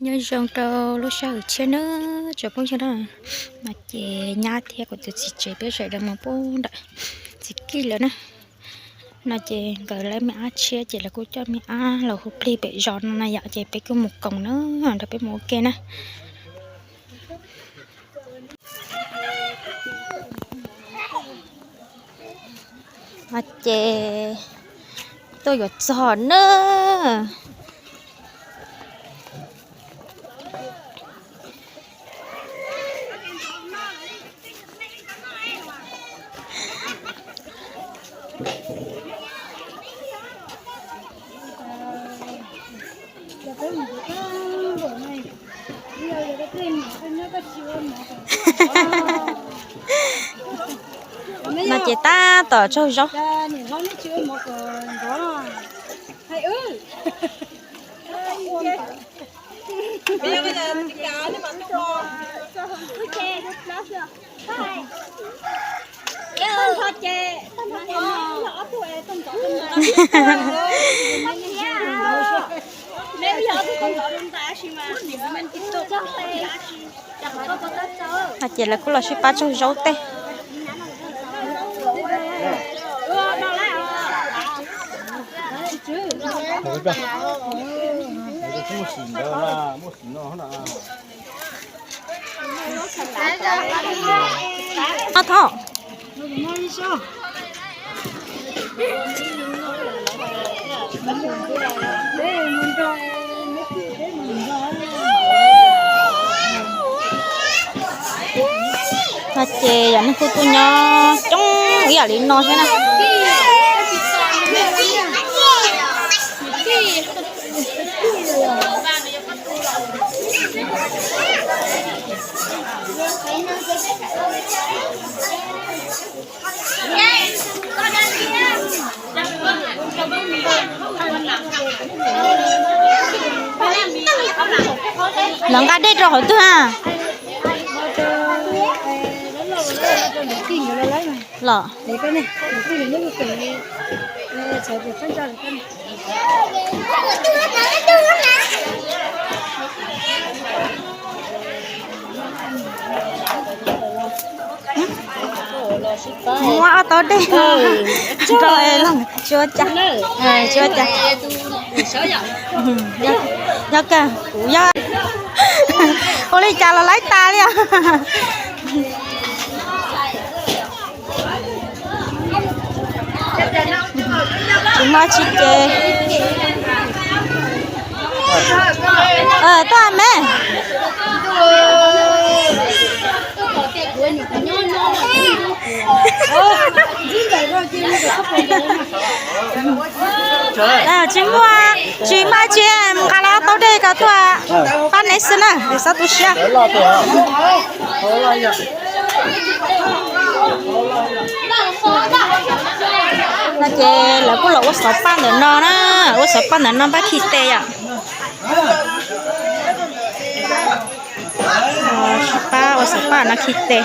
Nyob zoo rau lub sij hawm tshiab nawb tsoom phooj ywg na. No ces nyab thiab kuv tus txiv tsev peb sawv daws mus pub nram txiv Kij lawm na. No ces nkawd lawv me ab tshiab ces lawv kuj coj me ab los hu plig pem zos no na yom, ces peb kuj mus koom na, nrog peb mus ua ke na. No ces tuaj yuav txog na. No ces tab tom tsaug zaub. No ces lawv kuj los sib pab tsaug zaub tej. Thov. No ces yog neeg kuj tuaj nyob coob ib yam li no thiab na. Lawv nqa dej rau qhov twg a? Los. Muab ob taub dej rau es los tsuav cas, tsuav cas. Yog kawg kuv yog ua li cas los laib tas li os. Tsis muaj tsi ces tuaj me. Tsis muaj, tsis muaj tsi, nqa lawv ob taub dej ko tuaj pab neb xwb na, es txhob tu siab. No ces lawv kuj los ua xov paj ntawm no na, ua xov paj ntawm no npaj khi tes yom. Sib pab ua xov paj no khi tes.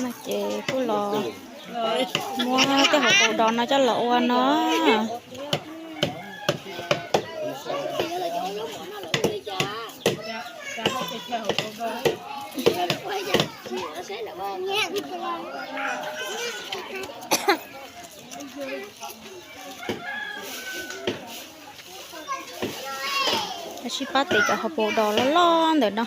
No ces kuj los muab tej hauv paus dos no coj los ua no. Sib pab tes cov hauv paus dos loj loj ntawm no.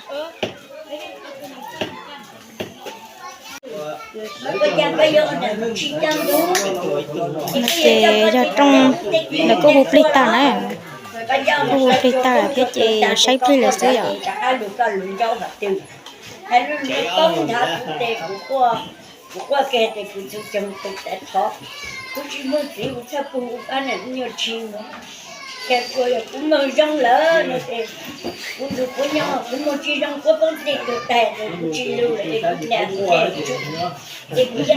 Ces yog rooj, lawv kuj hu plig tag na, kuj hu plig tag thiab ces saib plig lawm xwb yom. Kuv quaj kiag ces kuv tus ceeb tus tas thov, kuv tsis muaj txiv kuv txhaj pug ua pab niam nyuag tshis mus. Cas tsuas yog kuv mloog zoo lawm no ces kuv ntug kuv nyob kuv mloog tsis zoo kuv poob tej tug tag ces kuv tsis lug lawm ces kuv niam ces kuv yeej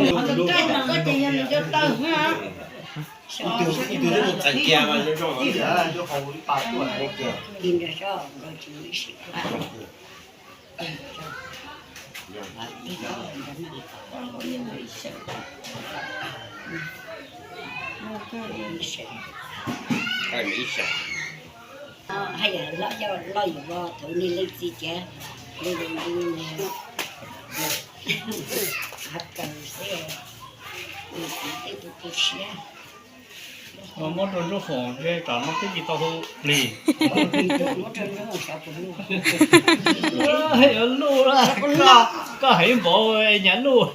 Haj yam loj yog loj yog vog thaum niag leej txiv ces li li hav kaws xwb, niag txiv twb tu tu siab. Muab rau Ntsuab Foom ntshe tsam no twb tsis tau hu plig. Yuav luj, koj heev npaum nyuam luj,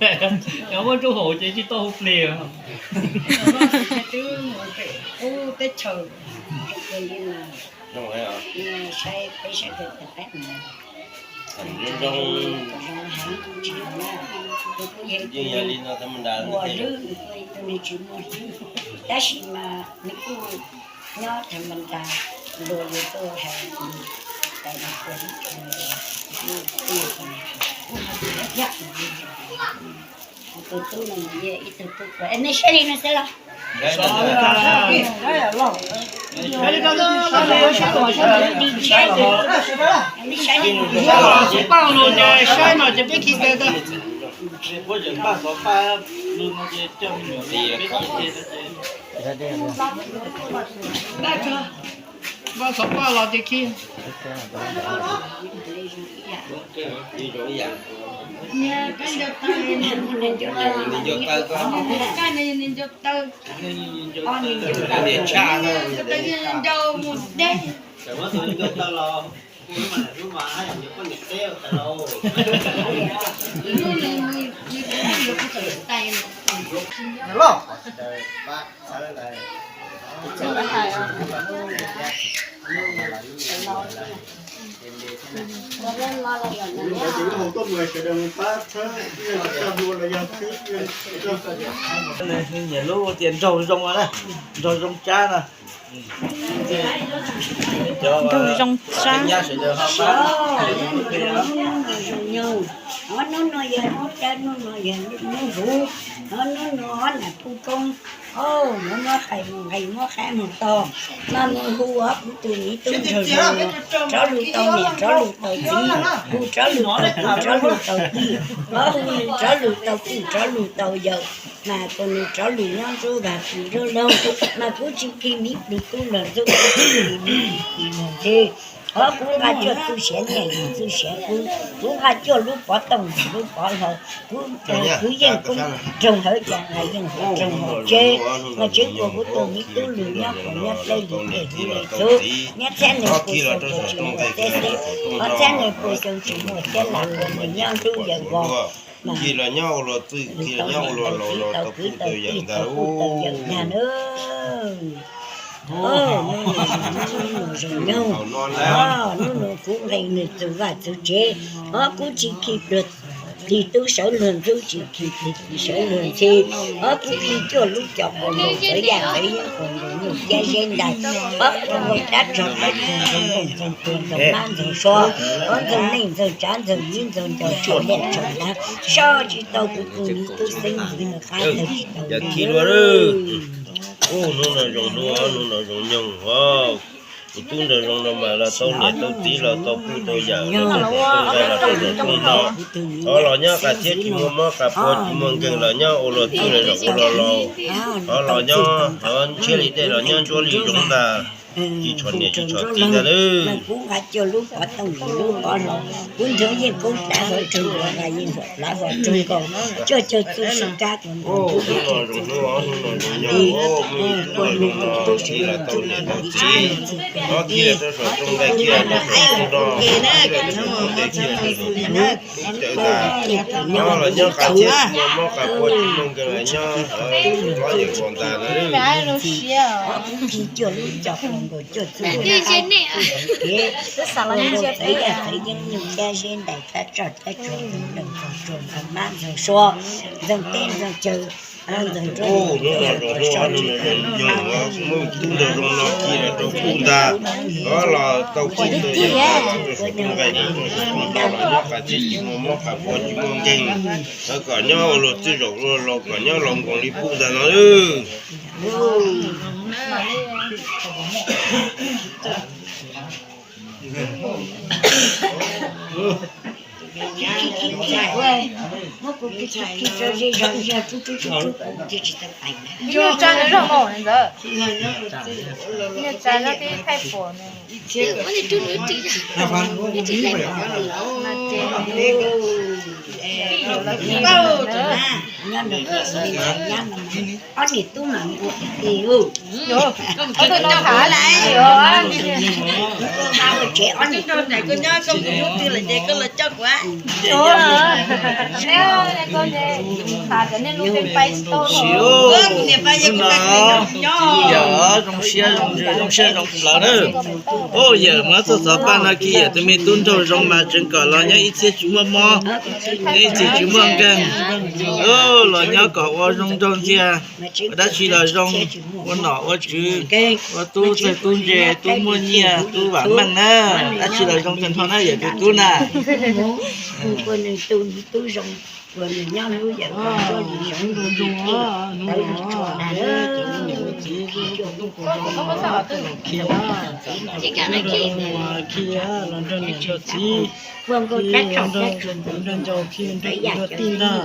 yog muab Ntsuab Foom ces tsis tau hu plig. Ub teb chaws li no, saib peb sawv daws tag pab no zoo heev tsis zoo na. Kuv kuj yog ib tug muaj hlwb, kuv kuj yog ib tug neeg tsis muaj hlwb, tab sis mas nws kuj nyob thaum ntawd luag yuav tuaj hais tais no ua ib tug kuj yog tus tub no mus ib tug tub, nej saib li no xwb los? Paj lug ces saib no ces peb khi kawg. Npaj xov paj los ces khi. Nyiam lub tias nraug zoo na, nraug zoo tsab na. Nraug zoo tsab. Hnub no yog hnub dawb, hnub no yog hnub huv, hnub no nam pub koob, muab muab qhais mus nqis, muab qab mus tog, mas mus hu kuv tus me tub nraug zoo, rov lug tau niam, rov lug tau txiv, hu rov lug tau kwv, rov lug tau tij, hu nws rov lug tau kwv, rov lug tau yawm, mas kom nws rov lug nyob ntuj vas pum rog loog, mas kuv tsis khi me tub los ntxub, kuv tsis khi me tub los ntxhe. Qhov kuv nqa cuaj txuj siav nyiaj yim txuj siav kub, kuv nqa cuaj lub pov tooj yim lub pov hlau, kuv yeej kub roog hawv cas nqa yeej roog hauv tsev, mas tsev kuas kuv tus me tub lug nyob kuas nyob dawb li dej li le txhub, nyob txhiab neeg puas xyoo kuas tsis muaj txhiab xwb, qhov txhiab neeg puas xyoo tsis muaj txhiab lam kuas nws nyob hlub yawm vos. Khi los nyob ua luag txwj, khi los nyob ua luag laus, los tau kwv tau tij, tau puj tau yawm ntag. Hnub no zoo nyoog, hnub no kuv nqis nws txug vaj txug tsev, ho kuv tsis khi pluag, khi tub sawv luag ntxub, tsis khi pluag tij sawv luag ntxhi, ho kuv khi cuaj lub cov quas nkaus txawv yaj txawv yeeb quas nkaus nyuj ciab zeb ntais, ho quas nkaus dab rog dab tsuag, ntxoog nkooj ntxoog tuag ntxoog mab ntxoog sua, ho ntxoog neej ntxoog tsav ntxoog viv ntxoog ncaus tshau liaj tshau ntawv, so tsis tau kuv tus me tub xeeb ntxwv no qab tawg tsis tau. Hnub no zoo nyoog, kuv tub nraug zoo no mas los tau niam tau txiv, los tau puj tau yawm, los tau tub nqaij, los tau tub no, ho los nyob qas thiab tsis muaj mob qas puas, tsis muaj nkeeg, los nyob ua luag txwj los zaum ua luag laus, ho los nyob ho ntshiab li dej, los nyob ntsuab li zoov ntag, tsis tshua niam tsis tshua txiv ntag lawm. Kuv nqa cuaj lub pov tooj yim lub pov hlau, kuv nrog yeej koob plav hauv roog, nqa yeej hluas plav hauv roog nkaus, cuaj caug txuj sib kab kuv nrog hnub no zoo hnub, hnub no zoo nyoog, kuv nrog tub sawv luag ntxub, tub sawv luag ntxhi, ho khi los rau saum rooj nqaij, khi los rau saum rooj no, khi los rau saum rooj nqaij, khi los rau saum rooj nqaij, nyob los nyob qas thiab tsis muaj mob qas puas, tsis muaj nkeeg los nyob hlob yawm vos ntag lawm. Kuv khi cuaj lub cov quas nkaus cuaj txuj sib kab kuv nrog tub sawv luag ntxub, txawv yaj txawv yeeb nyuj ciab zeb ntais, thab roj thab tsuag, ntxoog dawm ntxoog tsuag, ntxoog mab ntxoog sua, ntxoog teb ntxoog chaw, Ub, hnub no zoo hnub no zoo nyoog, muaj tub ntawd zoo no kiag los rau kuj ntag. Los tau kuj ntawd yog ntag los rau saum rooj nqaij rau saum rooj hmo los nyob qas txij tsis muaj mob qas puas tsis muaj nkeeg. Lawv kom nyob ua luag txwj zaum ua luag laus kom nyob laus nkoos li kuj ntag no. Nyuj tsa nws zog mus ntawd. Nyuj tsa zog tib thaij puas nws. Ob niam tub mas ua ti ub. Ob tug no tham li os. Tham cov niag lub peb pais tau no. Yawm zoo siab zoo ntsws zoo siab zoo plawv na. Ub, yawm muab txoj xov paj no kiag, yawm tus me tub nraug zoo mas tseem kom los nyob ib txhiab tsis muaj mob, nyob ib txhiab tsis muaj nkeeg. Los nyob kom ua zoo nraug ntxiag, ua dab tsi los zoo, ua nom ua tswv, ua tub txawg tub ntse, tub muaj nyiaj tub vam meej na. Dab tsi los zoo tag nrho na yawm tus tub na. Khi los nrog niam nrog txiv, khi los nrog ncaus, khi nrog kwv nrog tij ntag,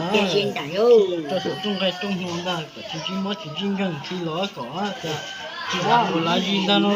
rau saum rooj nqaij rooj hmo ntag, kom tsis ntsib mob tsis ntsib nkeeg, khi los kom cas tsis ua lav zis ntag no.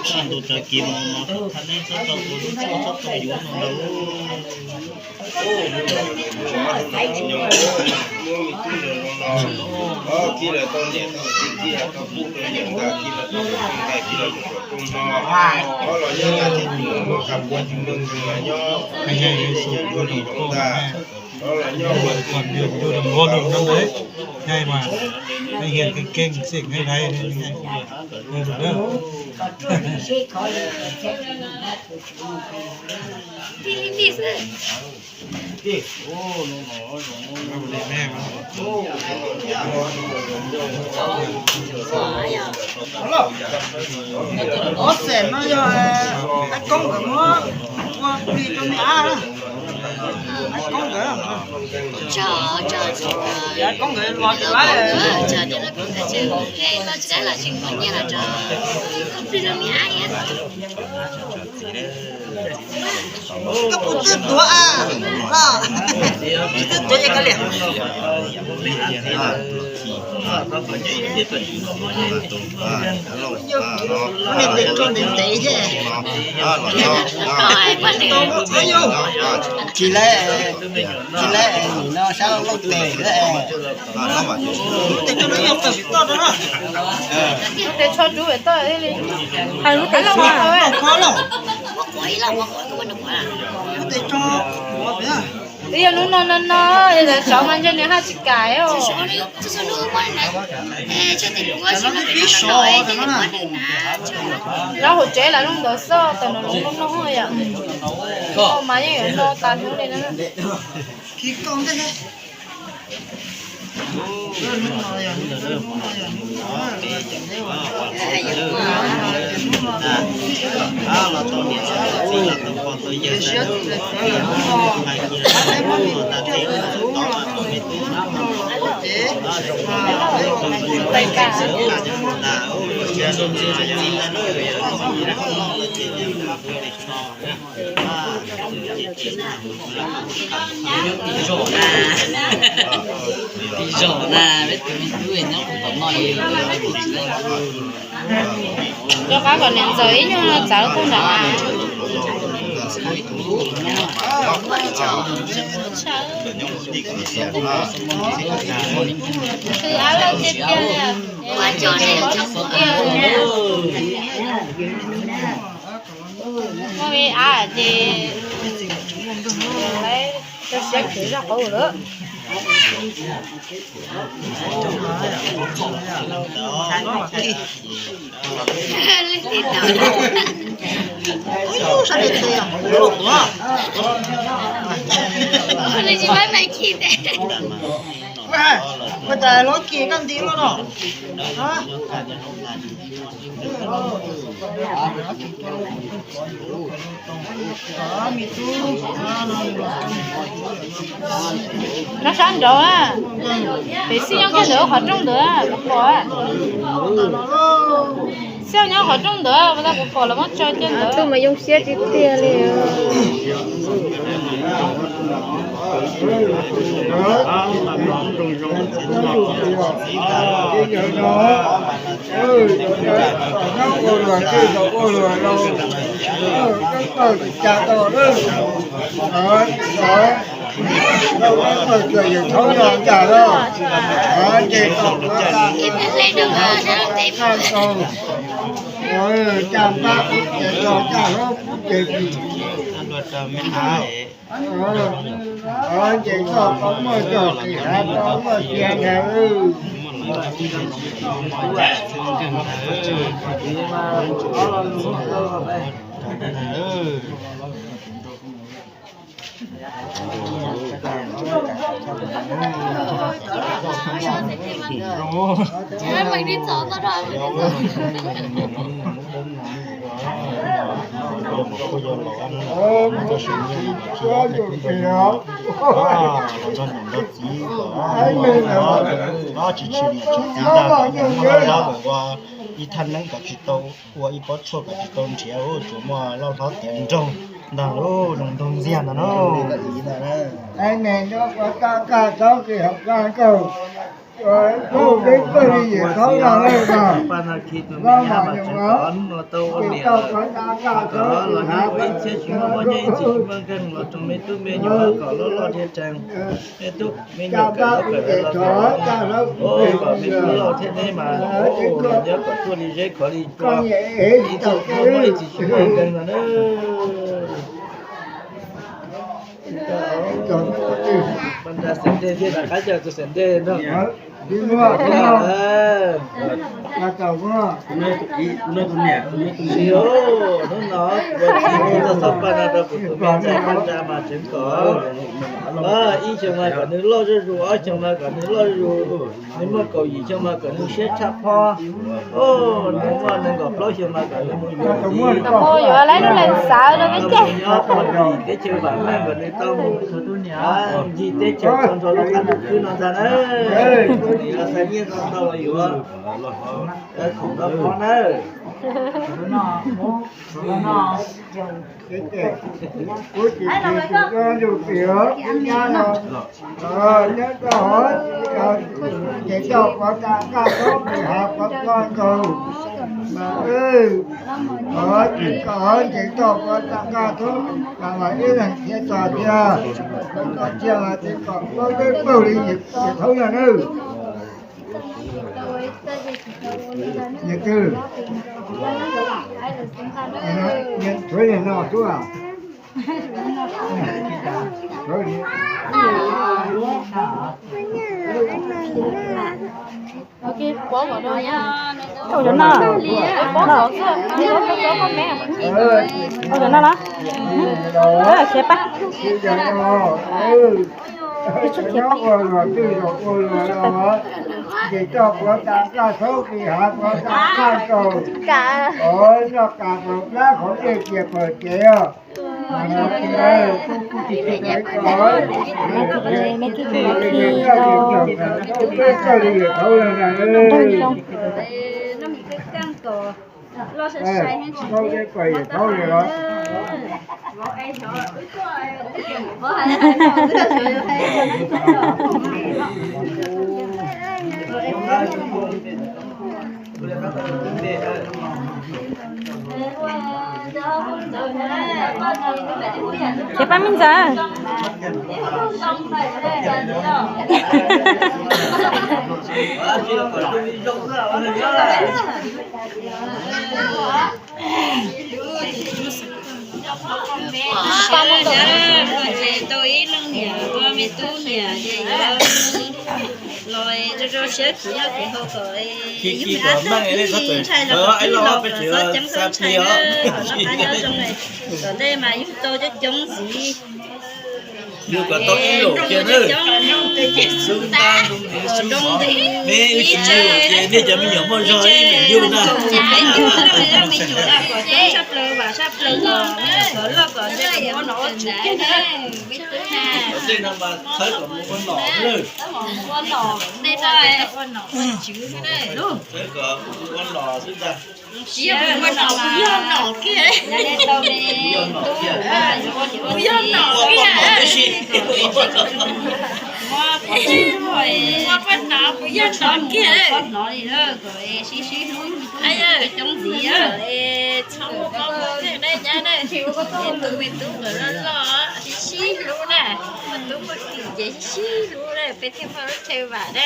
Tsis ntu tag kis mas mas txhob tham nej txhob tau ua lub tshoob txhob tau yuav no ntag. Muab me tub ntawd zoo no, khi los tau niam tau txiv, khi los tau kuj tau yawm ntag, khi los tau tub nqaij, khi los tau rooj hmo, los nyob qas txij tsis muaj mob qas puas tsis muaj nkeeg los nyob, nyob nyob ncuaj li zoo ntag. Los nyob ua nyob ua nyob ua nyob mas nej hias keej keej xij nqaij nqaij. Ob xeem no yog Ab Koob nkawd muab ua plig rau me ab, Ab Koob nkawd, Ab Koob nkawd los tsis laib. Koj puas twb tuav a? Twb tuav ces koj liam. Niag tes rog ntev ntev thiab. Tsis laib, tsis laib nim no sab loj loj tes. Tes rog no yog tawm toj rau na. Tes tsho rub toj li. Hais lub tes tsho. Lub tes tsho. Twb yog lub no no no, yog sov mas ntshe nws haj tsis kam os. Lawv hauv tsev lawv lub ntawd xwb, tawm no lub no yom. Mas yeej yuav no tas hnub li na. Zom na, zom na, peb tus me tub nyob puag tom no. Rov qab kom niam ntxawm ib nyuag txawv tuaj nram a. Muaj me ab ces lawv cov siab khiav zaj qauv lawm. Ua cas lov kis koj nti luaj no? Nyob sab nraud, pem xij nyob kiag ntawm qhov rooj ntawd, kuv pom. Xij nyob qhov rooj ntawd, kuv pom los muab tso kiag ntawd. Tuaj mas yoo siab tiag tiag li. Ua luag twj tau ua luag lauj, pawg tsis cas tau lawm. Pawg tsuas yawm thaub no cas lawm. Ces tom qab tag, tag nkaus, cas npab ces los cas hlob ces tsis ces koj koj muaj cog tim hav koj muaj sia ntag. Tsis tshwm niam tshwm txiv ntag, muaj dab ua ib thaj neeb kom tsis tau, ua ib pob tshuaj kom tsis tau nrhiav, tsuas muaj loj hlob tiav nroog ntag lauj, zoo nraug ntxiag ntag lauj. Ib neeg nyob puas tab kaj txhob kis hauv qab nkaug, peb pawg li yawm thaub no lawm no. Los mas nyuam, ces tau puas tab kaj txhob kis hav, ib txhiab tsis muaj pob nyiaj, ib txhiab tsis muaj nkeeg los rau me tub me nyuam kom loj loj thiaj tsees. Me tub me nyuam kawm los kawm los kom me tub loj thiab neb mas, nyob kom tuaj li zeb khov li tsua, ib txhiab tsis muaj pob nyiaj, ib txhiab tsis muaj nkeeg no na. Pas nra xeem dej thiab rov qab coj tus xeem dej no. Hnub no ua txiv txoj xov paj no rau kuv tus me ntxhais Paj Nra mas tseev kom ib xyoo mas kom nws loj zuj zus, ob xyoo mas kom nws loj zuj zus, nws muaj kaum yim xyoo mas kom nws siab tshaj phob. Nws muaj nees nkaum plaub xyoo mas kom nws mus yuav txiv, yuav lawv lub leej xav rau peb caug, nyob teb chaws vam meej kom nws tau mus ncig teb chaws txog nrho lub qab ntuj khwb no ntag na. Txais nyiaj tau ntau los yuav khoom rau phob nawb. Kuv tsis tsis tus koj tus tias ib nyab no, nyob rau hov, ces coj puas tas kaj txhob kis hav puas txhob nkaug. Mas hov ces coj puas tas kaj txhob, mas ib leeg thiab txog thiab, kom tsiaj mas tsis kom peb pawg li yawm thaub no nawb. Yawm twg? Tshuav yawg no xwb. Ua cov no, ua cov no na, khiav pab, ib tsuj khiav pab. Ua luag twj ua luag los, ces coj puas tas kaj txhob kis hav puas tas kaj nkaug, noj kas raus plab qhov dej tias pawg cev os. Peb txawj li yawm thaub na. Thaub peb pawg yawm thaub li los. Ces pab me ntxawm. Tau ib leej niam ua me tub niam ces yuav los rau rau siab khwv noj khwv haus kom yus me ab tug tij ntshai los kom tij los kom txhob ceeb txhob ntshai na, kom noj qab nyob zoo na. Tom ntej mas yug tau coob coob ntxiv. Yug kom tau ib los coob coob, zoo ntxiv, me wb tsis yug ces nej cov me nyuam muaj zog ib me yug na. Me nyuam kom coob tshaj plaws vam tshaj plaws kom me nyuam kom loj kom ntsej kom muag no ua tswv kiag na. Tej no mas txhawb kom mus ua nom xwb. Ua nom, tej no ua nom ua tswv xwb na. Txhawb kom mus ua nom xwb ntag. Tsis yog ua nom, kuv yog nom kiag. Kuv yog nom kiag. Ua poj nom, kuv yog nom kiag. Sib sib hlub, coob ntxiv, txhob muaj qoob muaj nkeeg dab nyab na. Es tu me tub kom loj loj, sib sib hlub na. Muaj tub muaj ki ces sib sib hlub na, peb thiaj muaj lub chaw vam na.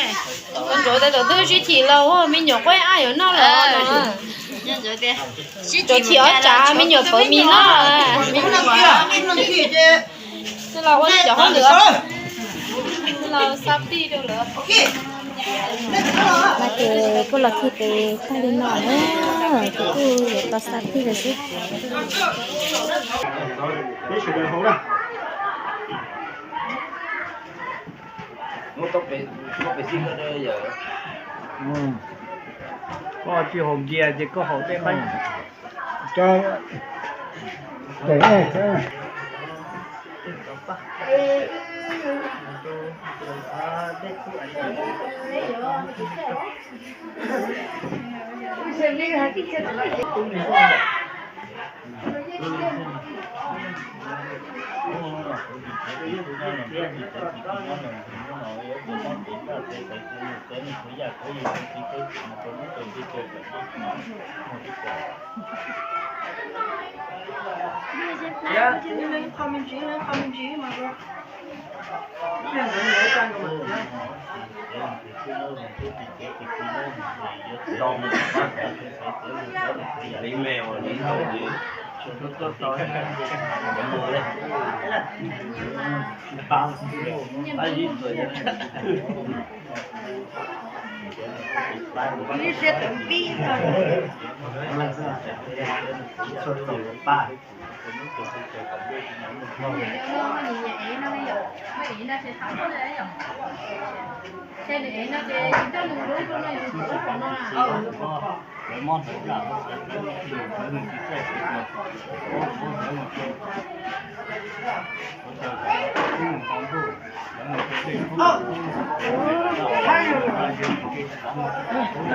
Ua ntsuav tas tom twg sib chim los ua me nyuam quaj ab yuav noj los no. Cov chim ob tsav me nyuam pawv mis noj. Xwb los ua nej cov hauj lwm, xwb los xa pij rau lawv. No ces kuj los khi tes tag li no na, ces kuj yuav tau xa pij lawm xwb. Koj tsis haus npias ces koj haus tej qab.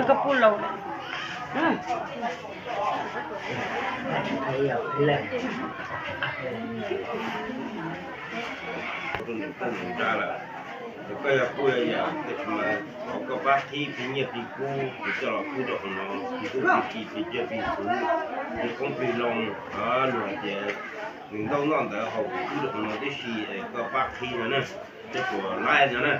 Koj puj laus. Koj yog kuj yog yam, tab sis mas thov koj pab qhib plig nyiaj plig kub, kuv coj los pub rau qhov no, plig kub plig kis plig cawg plig txhuv, plig qoob plig loo, luag hais tias nws ntaub noj ntawd haus kuv pub rau qhov no tib si, koj pab qhib no na, thiab kuv laib no na.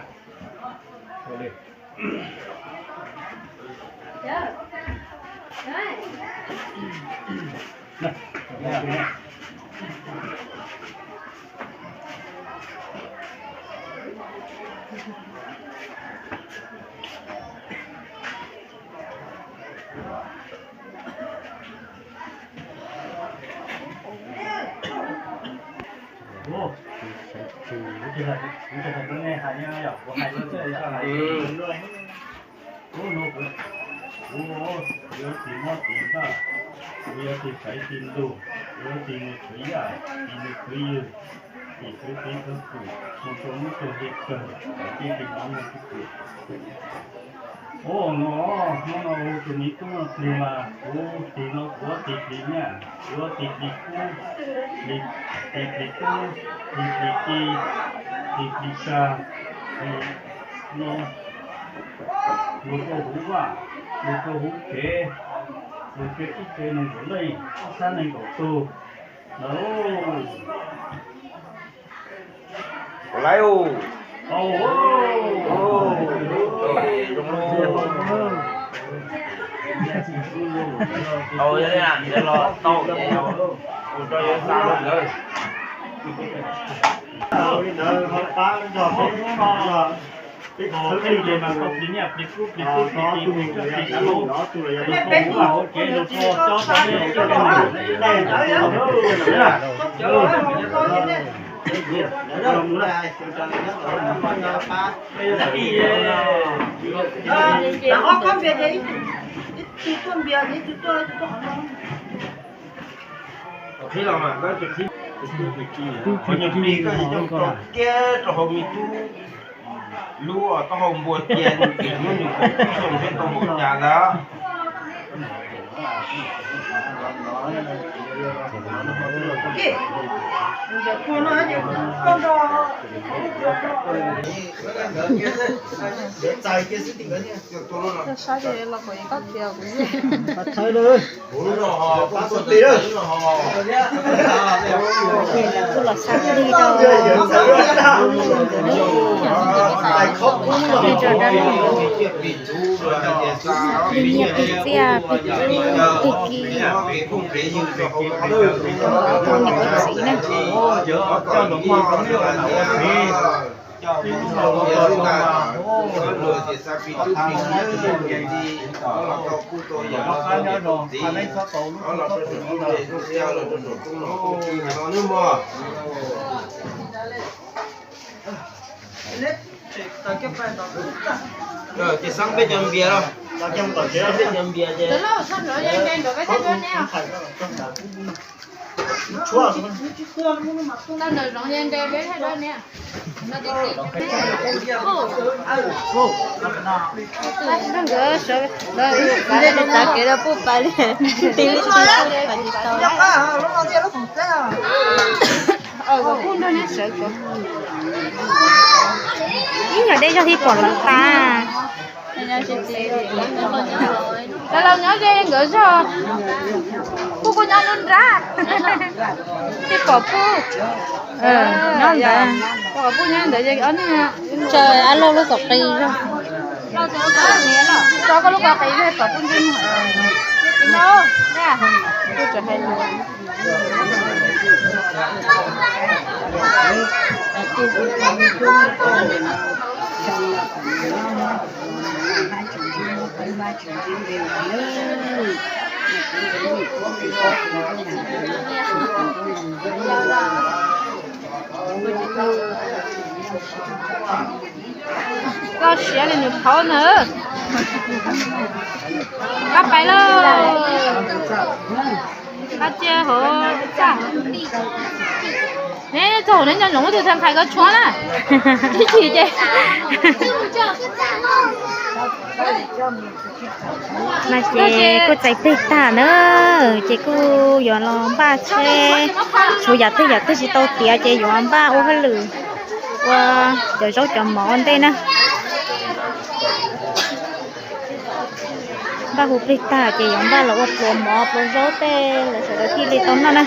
Kuv no kuv, kuv yuav tsis mob tsis ntsaj, kuv yuav tsis xaiv tsis ntug, kuv yuav tsis mus khwv yaj, tsis mus khwv ywg, tsis khwv txiv khwv kwm, mus rau hnub tuag li kawg, tsis tsis hnov mus tsis kwm. Ua no, hnub no hu tus me tub no plig mas kuv tig no kuv ua tig plig nyaj, kuv ua tig plig kub, tig plig kub, tig plig ci, tig plig kag, tig no, mus rau huv vaj, mus rau huv tsev, Tus tswv ib tsev nees nkaum leej, ob sab nees nkaum tus. Lawm. Laiv. Tau, yog li ntawd los tau, ua rau yuav xa lawm. Li ntawd ho pab nrog peb, peb txhawb peb li ces mas tau plis nyiaj plis kub plis kub plis kub plis kub plis kub. Qhib los mas, qhov nyuag plig koj yuav coj mus rau kiag rau hauv me tub lub taub hau npua cia nws mus xyoo seb tau npaum cas ntag. Saib los kuv yeej koj tias kuv yeej. Kuj los xa plig rau, plig rau dab laug, plig nyiaj plig txiaj plig kub plig ki rau kuv niam kuv txiv na. Ces xab peb cov npias los, xab peb cov npias ces Nkawd sawv, txav kev rau puj pais li, tis li tsis tau. Ib nyuag deb zog thiaj pom lawv tas. Los los nyob ze nkawd zog. Puj kuj nyob nruab nrab. Thiaj pom puj nyob ntawd, pom puj nyob ntawd ces ob niag tsaws ab laug lub kom qis zog. Tso koj lub kom qis zog pom puj ntxwg. Puj tseem hais lus. Koj siav li nws phaub na. Koj pais lauj. Koj cia hauv txaj. Neb txog hauv neb nco ntsoov tus tag nqhais koj tshuab na. Ib chim ces. No ces kuj txais plig tag na, ces kuj yuav los npaj tsheb, tshuav yam twg yam twg tsis tau tiav ces yuav npaj ua hauj lwm ua cov zaub cov mov ua ntej na. Npaj hu plig tag ces yuav npaj los ua pluas mov pluas zaub tej lawv sawv daws thiaj li tau noj na.